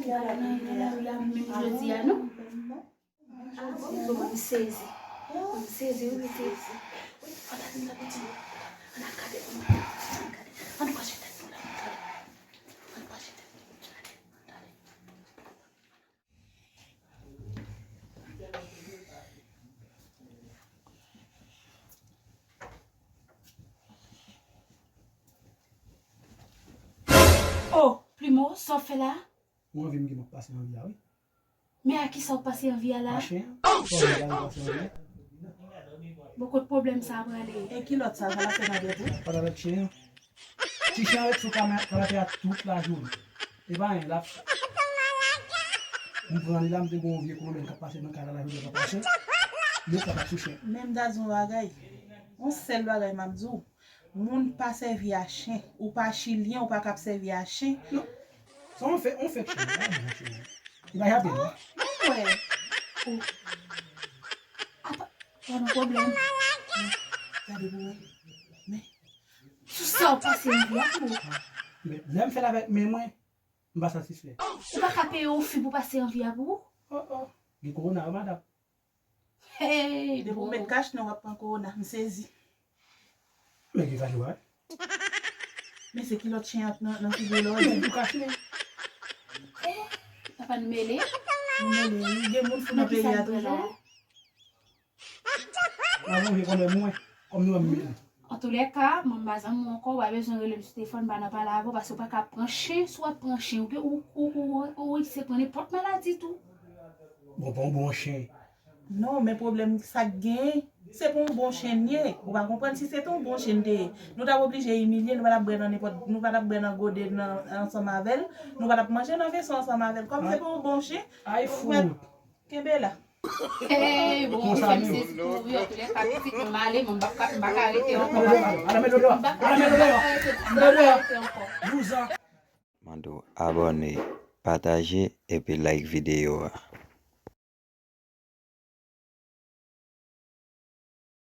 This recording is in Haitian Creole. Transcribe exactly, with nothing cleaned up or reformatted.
Nan, nan lari a menm jodi a, non? Jodi a, non, m sezi. M sezi, wi, m sezi. Wi, fò n al, n al, ann al gade, ann al gade. Ann kwache tèt nou la, ann gade. Ann kwache tèt nou, ann gade. Ann gade. Oh, Plimo, sa w fè la? Ou anvi m gen m ap pase anvi a, wi. Men a kisa w pase anvi a la? A chen an. Sa w vle m pase anvi a? Bon, kot pwoblèm sa a prale? E ki lòt sa, sa l ap fè nan tèt ou? Pa nan lòt chen an. Ti chen an ret sou kama-, kanapè a tout lajounen. E pa anyen, l ap. M pran li la, m te gen yon vye kolonèl k ap pase nan kay la, lajounen k ap pase. Yo k ap sou chen. Men m ta di w yon bagay. Yon sèl bagay m ap di w. Moun pa sèvi a chen. Ou pa chilyen, ou pa kab sèvi a chen. Non. Se yon fèk, yon fèk chen. Li pa bon chen. Li pa jape non. Mwen wè. Oh. Apa, pa gen pwoblèm. Gade pou wè. Men. Sou sa w pase anvi a pou ou. Men, lè m fè l avèk men mwen, m pa satisfè. Ou pa ka peye yon fi pou pase anvi a pou ou? Oh, oh. Gen kowona wi, madanm. Hey, depi w met kach nan, w ap pran kowona. M sezi. Men ki kach ou pa? Men se kilòt chen an nan, nan figi w la w di. Men ki kach li? Eh, papa n mele. Nou mele, wi. Gen moun fou nan peyi a toujou. M ap wonje kòm mwen, kòm nou wè m mele. Antoulèka, mwen m pa zanmi w ankò, w pa bezwen rele m sou telefòn, m pa nan pale avè w, paske w pa ka pran chen, si w ap pran chen, ou, ou, ou, ou, ou riske pran nenpòt maladi tou. Bon, pa yon bon chen. Non, men pwoblèm sa k genyen, se pa yon bon chen l ye. Ou pa konprann, si se te yon bon chen l te ye, nou t ap oblije imilye, nou pa t ap bwè nan nenpòt, nou pa t ap bwè nan gode nan, ansanm avè l, nou pa t ap manje nan veso ansanm avè l. Kòm se pa yon bon chen, ay fou. Kenbe la. Hey, bon, ou fè m sezi tou, wi, antoulèka, pitit mwen, m ale, mwen, m pa, m pa ka rete ankò. M pa ka rete, m pa ka rete ankò. Mande w abòne, pataje, epi like videyo a.